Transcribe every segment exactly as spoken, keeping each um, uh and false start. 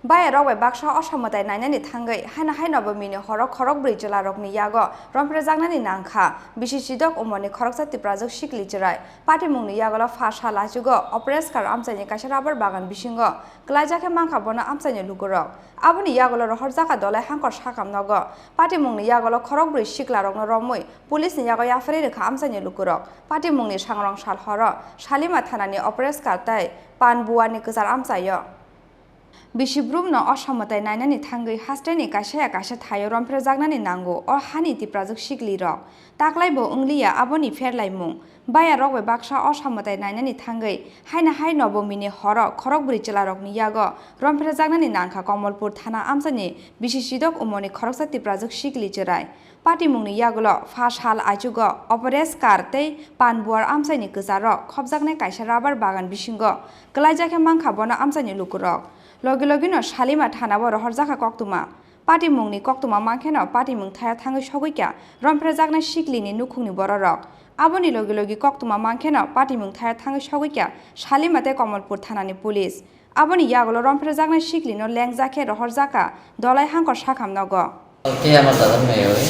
Bayarok bai baksa osa mwtai nainani thangwi haino hai Nobomini horo khorokbrwi chwlarokni yago rompherjaknani nangkha bisi chidok umorni khoroksa Tiprajwk sikli chwrai. Patimungni yagulo pha sal achugo Operation Kar amchaini kaisa rubber bagan bisingo kwlaijak khe mankha bono amchaini lukurok. Aboni yagulo rohorjakha Dolai Hangkor sakam nogo. Patimungni yagulo khorokbrwi siklarokno romwi pulisni yago yapharwi rwkha amchaini lukurok. Patimungni sangrong sal horo Salima thanani Operation Kar tei Panbuani kwchar amchaio. Bisi brumno osa mwtai nainani thangwi hasteni kaisa ya kaisa thaio rompherjaknani nango o hani Tiprajwk siklirok. Taklaibo wngliya aboni pherlaimung. Bayarok bai baksa osa mwtai nainani thangwi haino hai Nobomini horo khorokbrwi chwlarokni yago rompherjaknani nangkha Komolpur thana amchaini bisi chidok umorni khoroksa Tiprajwk sikli chwrai. Patimungni yagulo pha sal achugo Operation Kar tei Panbuar amchaini kwcharok khopjaknai kaisa rubber bagan bisingo kwlaijak khe mankha bono amchaini lukurok. Logi logino Salima thanao rohorjakha koktwma. Patimungni koktwma mankheno patimung thaio thangwi sogwikha rompherjaknai siklini nukhungni bororok. Aboni logi logi koktwma mankheno patimung thaio thangwi sogwikha Salima tei Komolpur thanani police. Aboni yagulo rompherjaknai siklino lengjak khe rohorjakha Dolai Hangkor sakam nogo. Khe amar dadar meyoi,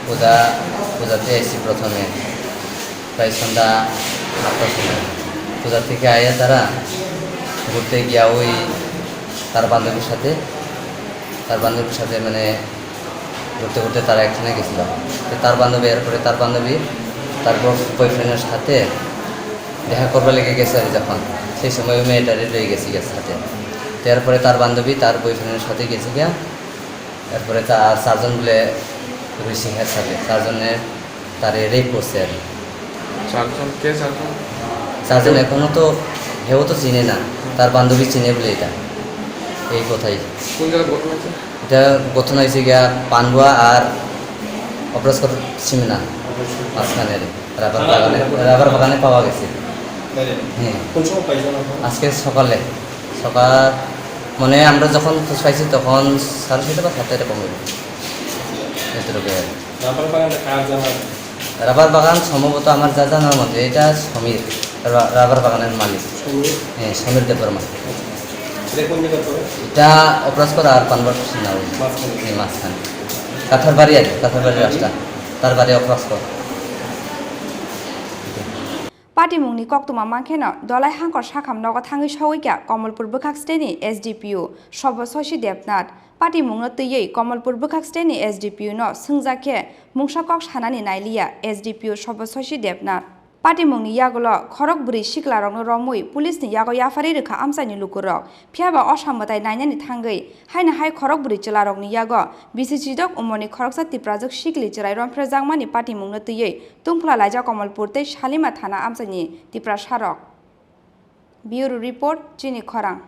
puja, puja te aisi prothome, prai sonda atta somoi. Puja theke aiya tara, ghurte giya oi tar bandhobir sathe, tar bandhobir sathe mane ঘুরতে ঘুরতে তারা একখানে গেছিল। তো তার বান্ধবী, এরপরে তার বান্ধবী তার বয়-, বয়ফ্রেন্ডের সাথে দেখা করবার লেগে গেছে আর কি যখন, সেই সময় ওই মেয়েটারে রয়ে গেছে গিয়া সাথে। তো এরপরে তার বান্ধবী তার বয়ফ্রেন্ডের সাথে গেছে গিয়া, এরপরে তা-, চারজন মিলে রয়েছে হ্যাঁ সাথে, চারজনের তারে রেপ করছে আর কি। চারজন কে চারজন? চারজন এখনো তো, হেও তো চিনে না, তার বান্ধবী চিনে বলে এটা, এই কথাই। কোন জায়গায় ঘটনা হয়েছে? এটা ঘটনা হয়েছে গিয়া পান্ডুয়া আর অপরাজকর সীমানা মাঝখানে রে, রাবার বাগানে, রাবার বাগানে পাওয়া গেছে। তাই রে? হ্যাঁ। কোন সময় পাইছেন আপনারা? আজকে সকালে, সকাল মানে আমরা যখন খোঁজ পাইছি তখন সাড়ে ছয়টা বা সাতটা এরকম হবে। এতটুকু আর কি। রাবার বাগানটা কার জানা? রাবার বাগান সম্ভবত আমার যা জানার মতে এটা সমীর, রা-, রাবার বাগানের মালিক। সমীর? হ্যাঁ, সমীর দেববর্মা। এটা কোন জায়গায় পড়ে? এটা অপরাজকর আর পান্ডুয়ার সীমানা ওই। মাঝখানে? হ্যাঁ, মাঝখানে। কাঁঠারবাড়ি আর কি, কাঁঠারবাড়ি রাস্তা। তার বাড়ি অপরাজকর। Patimungni koktwma mankheno Dolai Hangkor sakam nogo thangwi sogwikha Komolpur bwkhak steni S D P O Soboshoshi Debnath. Patimungno twiwi Komolpur bwkhak steni S D P O no swngjak khe mungsa kok sanani nailiya S D P O Soboshoshi Debnath. Patimungni yagulo khorok bwrwi siklarokno romwi pulisni yago yapharwi rwkha amchaini lukurok. Phiyaba osa mwtai nainani thangwi haino hai khorok bwrwi chwlarokni yago bisi chidok umorni khoroksa Tiprajwk sikli chwrai rompherjakmani patimungno twiwi tungphla laijak Komolpur tei Salima thana amchaini Tiprasarok. Bureau Report, Chini Khorang.